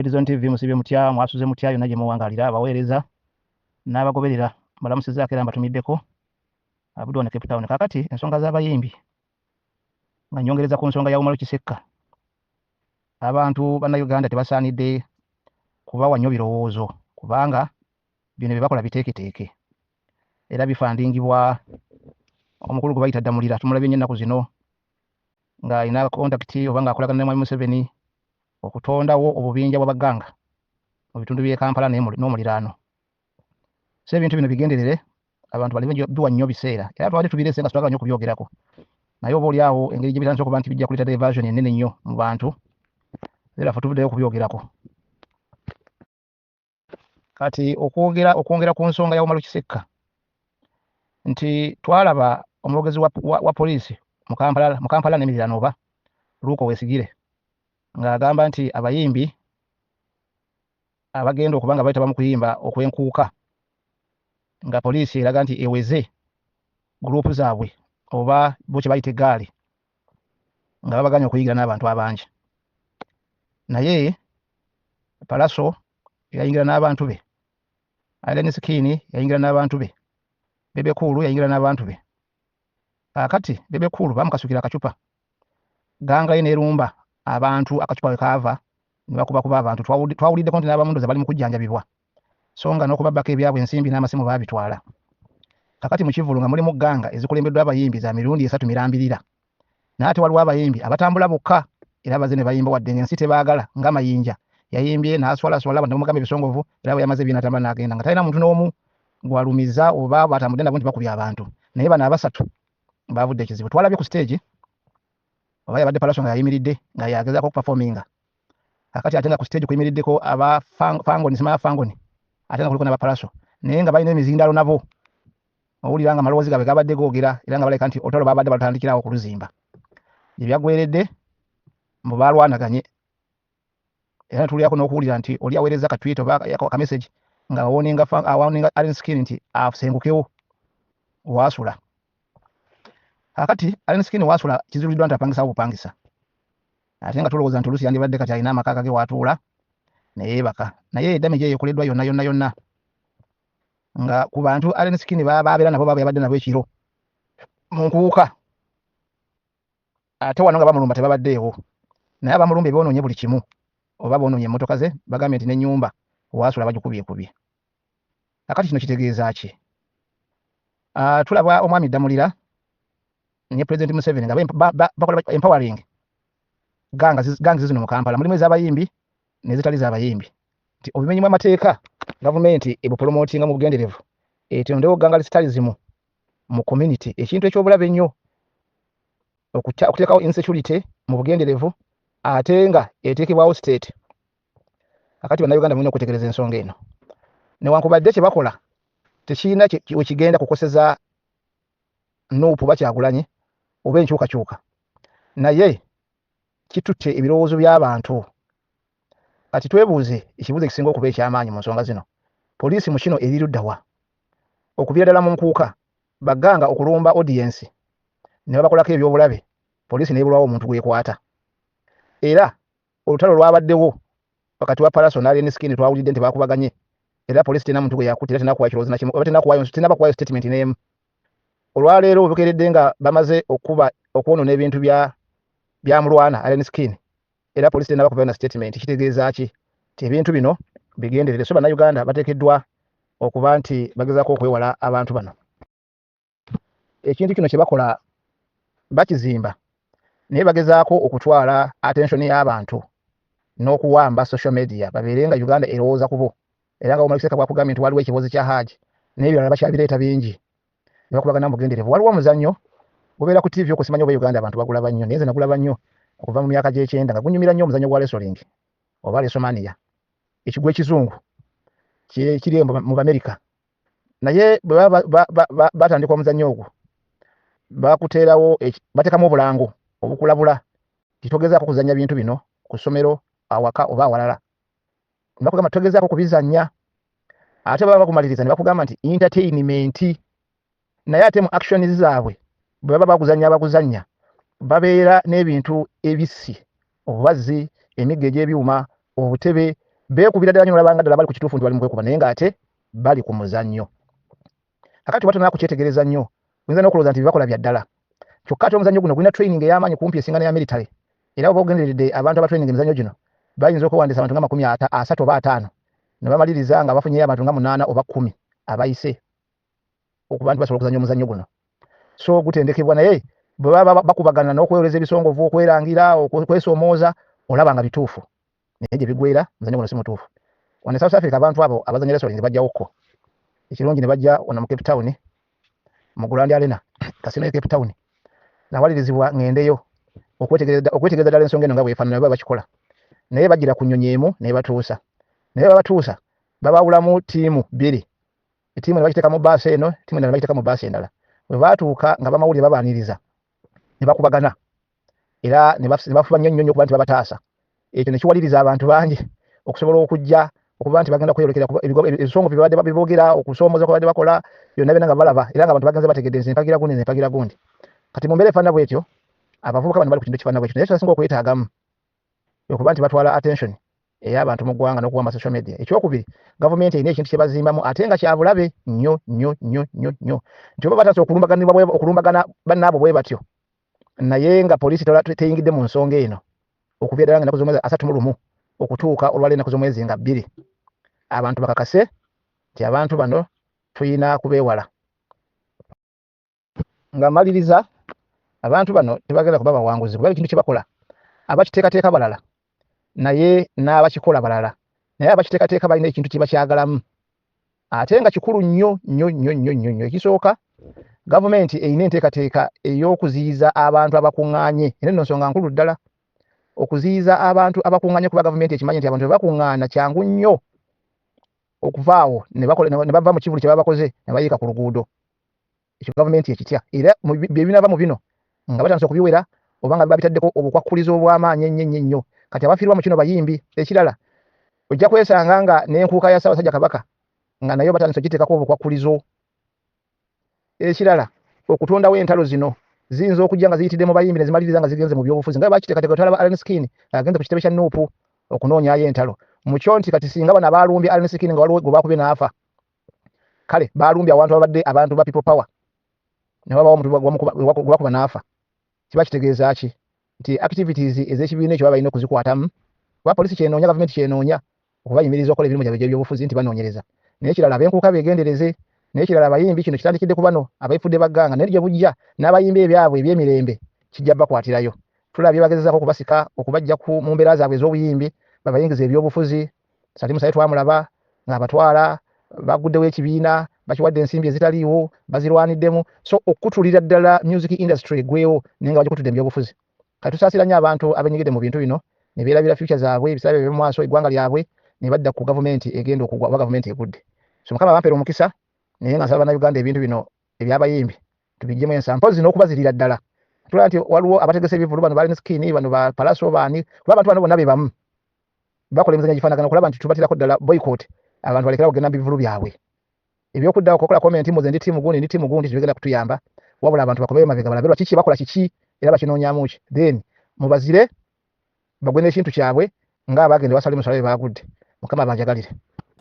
Horizon TV, musibye mutya, mwasuze mutya yonna gye muwangalira? Abaweereza n'abagoberera mbalamusizaako era mbatumiddeko Abudwane, Cape Town. Kaakati ensonga z'abayimbi, nga nyongereza ku nsonga ya Umaru Kisekka, abantu Bannayuganda tebasaanidde kubawa nnyo birowoozo, kubanga bino bye bakola biteeketeeke era bifandingibwa omukulu gwe bayita Ddamulira. Tumulabye nnyo ennaku zino ng'alina contact oba ng'akolagana ne Mwami Museveni okutondawo obubinja bw'abaganga mu bitundu by'e Kampala n'omuliraano. So ebintu bino bigenderere, abantu baleme biwa nnyo biseera, era twali tubirese nga twagala nnyo okubyogerako, naye oba oli awo engeri gye bitandise okuba nti bijja kuleeta diversion ennene nnyo mu bantu, era ffe tuvuddeyo okubyogerako. Kati okwongera ku nsonga ya Umaru Kisekka, nti twalaba omwogezi wa poliisi mu Kampala n'emiriraano, oba Luke Owoyesigyire, ng'agamba nti abayimbi abagenda okuba nga bayitaba mu kuyimba okwenkuuka, nga poliisi eraga nti eweze group zaabwe oba bo kye bayita eggaali, nga babaganya okuyingira n'abantu abangi, naye Pallaso yayingira n'abantu be, Alien Skin yayingira n'abantu be, Bebe Cool yayingira n'abantu be. Kaakati Bebe Cool bamukasukira akacupa, gang ye n'erumba abantu, akacupa we kaava ne bakubakuba abantu. Twawuliddeko nti n'abamu ndowooza bali mu kujjanjabibwa, so nga n'okubabbako ebyabwe, ensimbi n'amasimu baabitwala. Kakati mu kivvulu nga mulimu gang ezikulembeddwa abayimbi za mirundi esatu mirambirira, naye ate waliwo abayimbi abatambula bokka era baze ne bayimba wadde ng'ensi tebaagala, nga Mayinja yayimbye n'aswalaswala, abantu ne bamugamba ebisongovu, era bwe yamaze ebye n'atambula n'agenda nga talina muntu n'omu gwalumiza oba batambudde nabo nti bakubye abantu. Naye bano abasatu bavudde ekizibu. Twalabye ku stage oba yabadde Pallaso nga yayimiridde nga yagezaako okuperforminga. Kakati ate nga ku stage kuyimiriddeko aba Fangoni, simanya Fangoni, ate nga kuliko n'aba Pallaso, naye nga balina emizindalo, nabo owulira nga amaloboozi gaabwe gabadde googera, era nga balabika nti olutalo babadde balutandikirawo okuluzimba. Gye byaggweredde mbu baalwanaganye, era netuwulirako n'okuwulira nti oli aweereza ka tweet oba ka message nga awarninga Alien Skin nti asengukewo waasula. Kakati Alien Skin waasula kizuuliddwa nti apangisawo bupangisa, ate nga tulowooza nti oluusi yandibadde kati alina amaka gage waatuula neyeebaka, naye damage eyo ekoleddwa yonna yonna yonna nga ku bantu Alien Skin babeera nabo, baba yabadde nabo ekiro mu nkuuka, ate wano nga bamulumba tebabaddeewo, naye abamulumba ebyonoonye buli kimu, oba boonoonye emmotoka ze, bagambye nti n'ennyumba waasula bagikubyekubye. Kakati kino kitegeeza ki? Tulaba omwami Ddamulira ne President Museveni nga bakola empowering gangs zino mu Kampala, mulimu ez'abayimbi n'ezitali z'abayimbi, nti obumenyi bw'amateeka gavumenti ebupromotinga mu bugenderevu, etondewo gangsterism mu community, ekintu eky'obulabe ennyo, okuteekawo insecurity mu bugenderevu, ate nga eteekebwawo state. Kakati Bannayuganda mulina okwetegereza ensonga eno. Newankubadde kye bakola tekirina we kigenda kukoseza NUP oba Kyagulanyi oba enkyukakyuka, naye kitutte ebirowoozo by'abantu. Kati twebuuze ekibuuzo ekisinga okuba eky'amaanyi mu nsonga zino: poliisi mu kino eri ludda wa? Okuviira ddala mu nkuuka, ba gang okulumba audience ne babakolako ebyobulabe, poliisi n'ebulwawo omuntu gwekwata. Era olutalo lwabaddewo wakati wa Pallaso n'Alien Skin, twawulidde nti bakubaganye, era poliisi terina muntu gwe yakutte, era tenakuwayo kirowoozo nakimu oba tenabakuwayo statement n'emu. Olwaleero bwe bukeeredde nga bamaze okuba okwonoona ebintu bya mulwana Alien Skin, era poliisi tenaba kuvayo na statement. Kitegeeza ki? Ti ebintu bino bigenderere. So Bannayuganda bateekeddwa okuba nti bagezaako okwewala abantu bano. Ekintu kino kye bakola bakizimba, naye bagezaako okutwala attention y'abantu n'okuwamba social media, babeere nga Uganda erowooza kubo. Era nga Omar Kisekka bwakugambye nti waliwo ekibozi kya Haji n'ebirala bakyabireeta bingi ne bakubagana mu bugenderevu. Waliwo omuzannyo gubeera ku TV okwo, simanyi oba Uganda abantu bagulaba nnyo, naye nze nagulaba nnyo okuva mu myaka gy'ekyenda, nga gunyumira nnyo, omuzannyo gwa wrestling oba WrestleMania, ekigwa ekizungu kiri mu Bamerika. Naye bwe baba batandika omuzannyo ogwo, bakuteerawo, bateekamu obulango obukulabula nti togezaako kuzannya bintu bino ku ssomero, awaka oba awalala. Ne bakugamba togezaako kubizannya. Ate baba bakumaliriza ne bakugamba nti entertainment, naye ate mu actions zaabwe bwe baba baguzannya, abaguzannya babeera n'ebintu ebisi, obubazzi, emiggo egy'ebyuma, obutebe. Beekubira ddala nnyo nolaba nga ddala bali ku kituufu nti bali mu kwekuba naye ng'ate bali ku muzannyo. Kakati oba tonaba kukyetegereza nnyo oyinza n'okulowooza nti bye bakola bya ddala. Kyokka ate omuzannyo guno gulina training ey'amaanyi kumpi esinga n'eya military era oba ogenderedde abantu abatraininga emizannyo gino bayinza okwewandiisa abantu nga 30 oba 50 ne bamaliriza nga bafunyeyo abantu nga munaana oba 10 abayise okuba nti basobola okuzannya omuzannyo guno. So gutendekebwa naye bwe baba bakubagana n'okwewoleza ebisongovu, okwerangira, okwesomooza olaba nga bituufu naye gye bigwera omuzannyo guno si mutuufu. Wano e South Africa abantu abo abazannya wrestling bajjawo ko ekirungi ne bajja wano mu Cape Town mu Grand Arena kasino e Cape Town nawalirizibwa ngendeyo okwetegereza ddala ensonga eno nga bwefaanana baba bakikola naye bagira ku nnyonyi emu nebatuusa naye babatuusa babawulamu ttiimu bbiri ettiimu ne bagiteeka mu bbaasi eno ttiimu endala ne bagiteeka mu bbaasi endala bwe baatuuka nga bamawulire babaaniriza ne bakubagana era ne bafuba nnyo nnyo nnyo okuba nti babataasa ekyo ne kiwaliriza abantu bangi okusobola okujja okuba nti bagenda kweyolekera ebisongo bye babadde beboogera okusoomooza kwe babadde bakola byonna byonna nga balaba era nga abantu bagenze bategedde nze mpagira gundi nze mpagira gundi kati mu mbeera efaanana bwetyo abavubuka bano bali ku kintu ekifaanana bwekyo naye kyebasinga okwetaagamu okuba nti batwala attention ey'abantu mu ggwanga n'okuwamba social media. Ekyokubiri, gavumenti erina ekintu kye bazimbamu ate nga kya bulabe nnyo nnyo nnyo nnyo nnyo nti oba batandise okulumbaganibwa okulumbagana bannaabwe bwe batyo naye nga poliisi teyingidde mu nsonga eno okuviira ddala nga ennaku z'omwezi 31 okutuuka olwaleero ennaku z'omwezi nga 2 abantu bakakase nti abantu bano tulina kubeewala. Nga maliriza, abantu bano tebagenda kuba bawanguzi kuba ekintu kye bakola abakiteekateeka balala naye n'abakikola balala naye abakiteekateeka balina ekintu kye bakyagalamu ate nga kikulu nnyo nnyo nnyo nnyo nnyo nnyo. Ekisooka, gavumenti erina enteekateeka ey'okuziyiza abantu abakuŋŋaanye era eno nsonga nkulu ddala okuziyiza abantu abakuŋŋaanye kuba gavumenti ekimanyi nti abantu bwe bakuŋŋaana kyangu nnyo okuvaawo ne bava mu kivvulu kye baba bakoze ne bayiika ku luguudo. Ekyo gavumenti ekitya era bye binaava mu bino nga batandise okubiwera oba nga babitaddeko obukwakkulizo obw'amaanyi ennyo ennyo ennyo. Kati abafiirwa mu kino bayimbi. Ekirala ojja kwesanga nga n'enkuuka ya Ssaabasajja Kabaka nga nayo batandise okugiteekako obukwakkulizo. Ekirala okutondawo entalo zino ziyinza okujja nga ziyitidde mu bayimbi ne zimaliriza nga zigenze mu byobufuzi nga bwe bakiteekateeka twalaba Alien Skin agenze ku kitebe kya Nup okunoonyaayo entalo mu kyo nti kati singa bano abaalumbye Alien Skin nga waliwo gwe baakubye n'afa kale balumbye awantu abadde abantu ba people power ne wabawo omuntu gwebakuba n'afa kiba kitegeeza ki nti activities ez'ekibiina ekyo baba balina okuzikwatamu kuba poliisi kyenoonya gavumenti kyenoonya okubayimiriza okukola emirimu gyabwe egy'ebyobufuzi nti banoonyereza naye kirala abenkuuka beegendereze naye kirala abayimbi kino kitandikidde ku bano abeefudde bagganga naye gye bujja n'abayimbi ebyabwe eby'emirembe kijja bakwatirayo tulabye bagezezaako okubasika okubajja mu mbeera zaabwe ez'obuyimbi babayingiza ebyobufuzi Salim Saleh twamulaba ng'abatwala baguddewo ekibiina bakiwadde ensimbi ezitaliiwo bazirwaniddemu so okukutulira ddala music industry egwewo naye nga bagikutudde mu byobufuzi kati tusaasira nnyo abantu abenyigidde mu bintu bino ne beerabira future zaabwe ebiseera byabwe eby'omu maaso eggwanga lyabwe ne badda ku gavumenti egenda okugwa oba gavumenti egudde so mukama bampeera omukisa naye nga nsaba bannayuganda ebintu bino ebyabayimbi tubijjemu ensa mpozi n'okubazirira ddala tulaba nti waliwo abategese ebivvulu bano balina skin bano ba palaso baani kuba abantu bano bonna be bamu bakola emizannyo egifaanagana okulaba nti tubatirako ddala boycott abantu balekera okugenda mu bivvulu byabwe ebyokuddawo okukola comment muze ndi tiimu gundi ndi tiimu gundi tebigenda kutuyamba wabula abantu bakomeyo mabega balabe lwaki kyebakola kiki era bakinoonyamu ki then mubazire bagwe n'ekintu kyabwe nga abagenda basali musalabe baagudde mukama abanjagalire.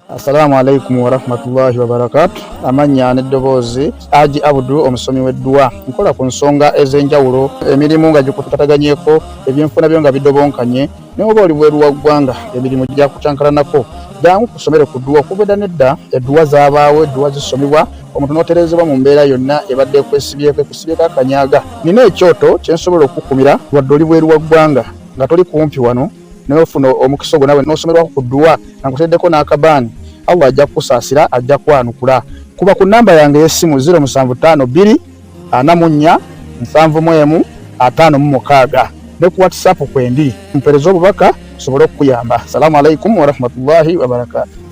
Assalamu alaikum warahmatullahi wabarakatu. Amannya n'eddoboozi Haji Abdu, omusomi w'edduwa. Nkola ku nsonga ez'enjawulo, emirimu nga gikutataganyeko, ebyenfuna byo nga bidobonkanye, ne oba oli bweru wa ggwanga emirimu gyakucankalanako. Jangu kusomere ku dduwa. Okuva edda n'edda edduwa zaabaawo, edduwa zisomibwa omuntu n'otereezebwa mu mbeera yonna ebadde ekwesibyeko, ekusibyeko akanyaga. Nina ekyoto kye nsobola okukukumira wadde oli bweru wa ggwanga nga toli kumpi wano naye ofuna omukisa ogwo nawe n'osomerwako ku dduwa nga nkuteereddeko n'akabaani, Allah ajja kukusaasira, ajja kwanukula. Kuba ku nnamba yange ey'essimu 0752 44 71 56 ne ku WhatsApp kwendi, mpeereze obubaka nsobole okukuyamba. Salaamu alaikum warahmatullahi wabarakaatu.